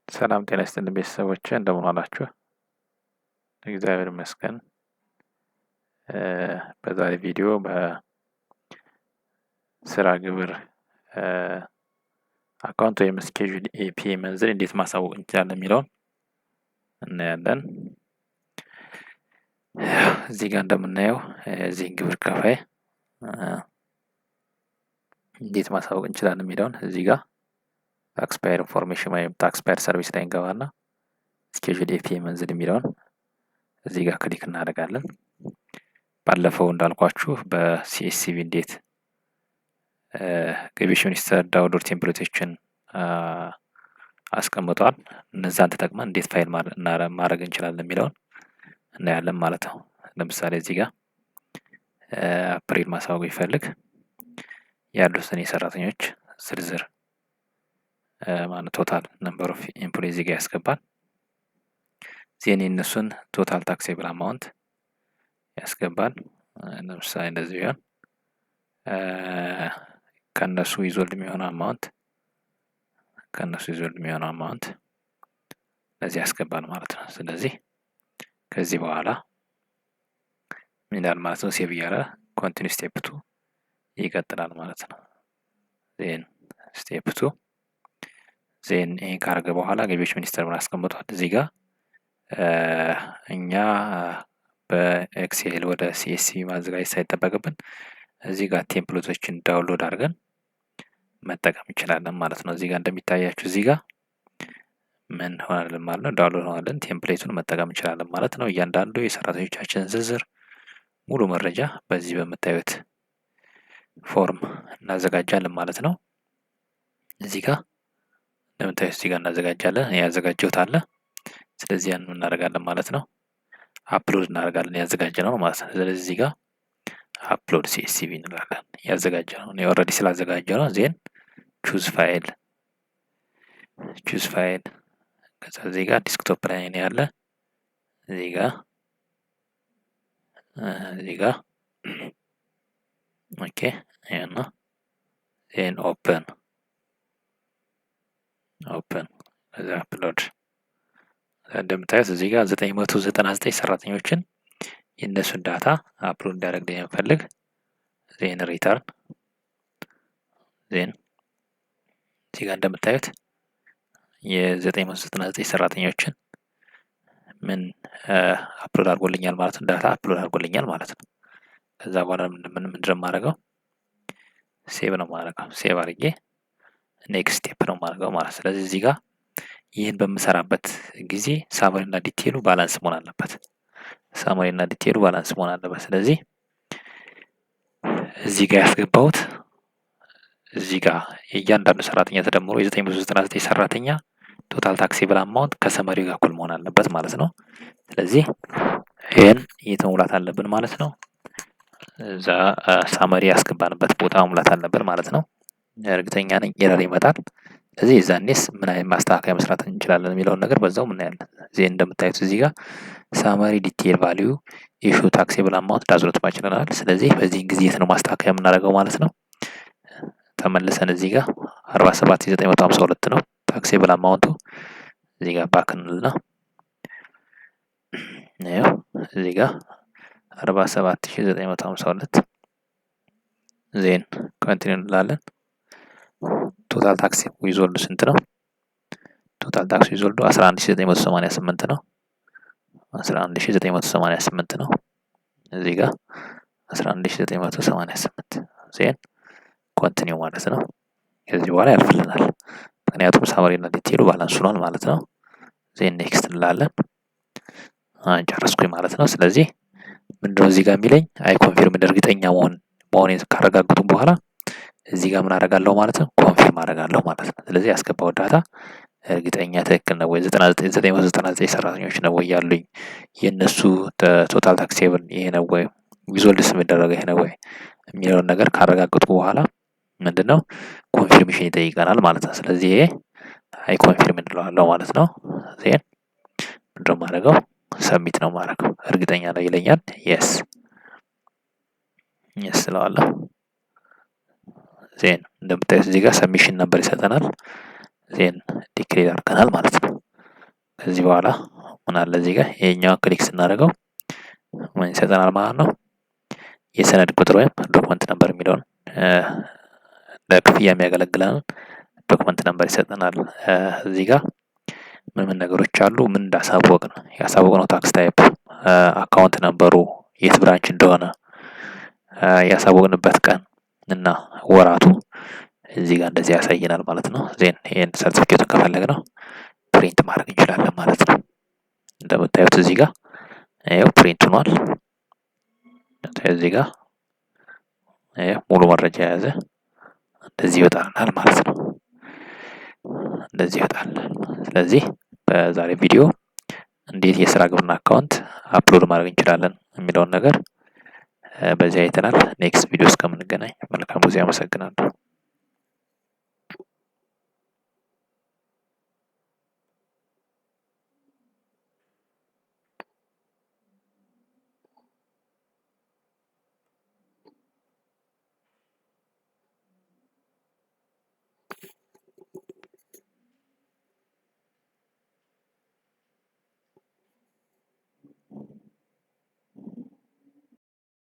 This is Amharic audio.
ሰላም ጤና ይስጥልኝ ቤተሰቦቼ፣ እንደምን ዋላችሁ? እግዚአብሔር ይመስገን። በዛሬ ቪዲዮ በስራ ግብር account ወይም schedule AP monthly እንዴት ማሳወቅ እንችላለን የሚለውን እናያለን። እዚህ ጋር እንደምናየው የዚህን ግብር ከፋይ እንዴት ማሳወቅ እንችላለን የሚለውን እዚህ ጋር taxpayer information ወይም taxpayer service ላይ እንገባና schedule AP monthly የሚለውን እዚህ ጋር click እናደርጋለን። ባለፈው እንዳልኳችሁ በ CSV እንዴት ገቢዎች ሚኒስቴር download template ኦችን አስቀምጧል። እነዛን ተጠቅመን እንዴት ፋይል ማድረግ እንችላለን የሚለውን እናያለን ማለት ነው። ለምሳሌ እዚህ ጋር አፕሪል ማሳወቅ ቢፈልግ ያሉትን የሰራተኞች ዝርዝር ማለት total number of employee እዚህ ጋር ያስገባል። Then የእነሱን total taxable amount ያስገባል። ለምሳሌ እንደዚህ ቢሆን ከእነሱ withhold የሚሆነው amount ከእነሱ withhold የሚሆነው amount ለዚህ ያስገባል ማለት ነው። ስለዚህ ከዚህ በኋላ ምን ይላል ማለት ነው? Save እያለ continue step two ይቀጥላል ማለት ነው። Then step two፣ then ይሄን ካረገ በኋላ ገቢዎች ሚኒስቴር ምን አስቀምጧል እዚህ ጋር? እኛ በ Excel ወደ CSV ማዘጋጀት ሳይጠበቅብን እዚህ ጋር template ኦችን download አድርገን መጠቀም እንችላለን ማለት ነው። እዚህ ጋር እንደሚታያችሁ እዚህ ጋር ምን ሆናለን ማለት ነው? Download ሆናለን template ኡን መጠቀም እንችላለን ማለት ነው። እያንዳንዱ የሰራተኞቻችን ዝርዝር ሙሉ መረጃ በዚህ በምታዩት form እናዘጋጃለን ማለት ነው። እዚህ ጋር እንደምታዩት እዚህ ጋር እናዘጋጃለን። ያዘጋጀሁት አለ። ስለዚህ ያን እናደርጋለን ማለት ነው። Upload እናደርጋለን ያዘጋጀነው ማለት ነው። ስለዚህ እዚህ ጋር upload CSV እንላለን። ያዘጋጀነው፣ እኔ already ስላዘጋጀው ነው። Then choose file፣ choose file። ከዛ እዚህ ጋር desktop ላይ ነው ያለ። እዚህ ጋር okay ይሄን ነው። Then open፣ open፣ ከዛ upload። እንደምታዩት እዚህ ጋር 999 ሰራተኞችን የእነሱን data upload እንዲያደርግልኝ የምፈልግ። Then return። Then እዚህ ጋር እንደምታዩት የ999 ሰራተኞችን ምን upload አድርጎልኛል ማለት ነው። Data upload አድርጎልኛል ማለት ነው። ከዛ በኋላ ምን ምንድን ነው የማደርገው? Save ነው የማደርገው። Save አድርጌ next step ነው የማደርገው ማለት። ስለዚህ እዚህ ጋር ይህን በምሰራበት ጊዜ summary እና detail ኡ balance መሆን አለበት። Summary እና detail ኡ balance መሆን አለበት። ስለዚህ እዚህ ጋር ያስገባሁት እዚህ ጋር የእያንዳንዱ ሰራተኛ ተደምሮ የ999 ሰራተኛ total taxable amount ከ summary ው ጋር እኩል መሆን አለበት ማለት ነው። ስለዚህ ይህን የት መሙላት አለብን ማለት ነው? እዛ summary ያስገባንበት ቦታ መሙላት አለብን ማለት ነው። እርግጠኛ ነኝ error ይመጣል። ስለዚህ የዛኔስ ምን አይነት ማስተካከያ መስራት እንችላለን የሚለውን ነገር በዛው እናያለን። እዚህ እንደምታዩት እዚህ ጋር summary detail value issue taxable amount does not match ይለናል። ስለዚህ በዚህን ጊዜ የት ነው ማስተካከያ የምናደርገው ማለት ነው? ተመልሰን እዚህ ጋር 47,952 ነው taxable amount ኡ። እዚህ ጋር back እንልና ይኸው እዚህ ጋር 47,952፣ then continue እንላለን። Total tax withhold ስንት ነው? Total tax withhold ኡ 11,988 ነው። 11,988 ነው። እዚህ ጋር 11,988፣ then continue ማለት ነው። ከዚህ በኋላ ያልፍልናል። ምክንያቱም summary እና detail ኡ balance ሆኗል ማለት ነው። Then next እንላለን። ጨረስኩኝ ማለት ነው። ስለዚህ ምንድነው እዚህ ጋር የሚለኝ? I confirm። እርግጠኛ መሆኔን ካረጋግጡም በኋላ እዚህ ጋር ምን አደርጋለሁ ማለት ነው? Confirm አደርጋለሁ ማለት ነው። ስለዚህ ያስገባው data እርግጠኛ ትክክል ነው ወይ፣ 999 ሰራተኞች ነው ወይ ያሉኝ፣ የእነሱ total taxable ይሄ ነው ወይ፣ withhold ስ የሚደረገው ይሄ ነው ወይ የሚለውን ነገር ካረጋገጥኩ በኋላ ምንድነው confirmation ይጠይቀናል ማለት ነው። ስለዚህ ይሄ I confirm እንለዋለሁ ማለት ነው። Then ምንድነው የማደርገው? Submit ነው የማደርገው። እርግጠኛ ነው ይለኛል። Yes እለዋለሁ። Then እንደምታዩት እዚህ ጋር submission number ይሰጠናል። Then declare አድርገናል ማለት ነው። ከዚህ በኋላ ምን አለ? እዚህ ጋር ይሄኛውን click ስናደርገው ምን ይሰጠናል ማለት ነው? የሰነድ ቁጥር ወይም document number የሚለውን፣ ለክፍያ የሚያገለግለንን document number ይሰጠናል። እዚህ ጋር ምን ምን ነገሮች አሉ? ምን እንዳሳወቅን፣ ያሳወቅነው tax type፣ account number ኡ፣ የት branch እንደሆነ፣ ያሳወቅንበት ቀን እና ወራቱ እዚህ ጋር እንደዚህ ያሳየናል ማለት ነው። Then ይሄን ሰርቲፊኬቱን ከፈለግነው print ማድረግ እንችላለን ማለት ነው። እንደምታዩት እዚህ ጋር ይኸው print ሆኗል። እዚህ ጋር ይኸው ሙሉ መረጃ የያዘ እንደዚህ ይወጣልናል ማለት ነው። እንደዚህ ይወጣል። ስለዚህ በዛሬ ቪዲዮ እንዴት የስራ ግብርና account upload ማድረግ እንችላለን የሚለውን ነገር በዚህ አይተናል። Next ቪዲዮ እስከምንገናኝ መልካም ጊዜ። አመሰግናለሁ።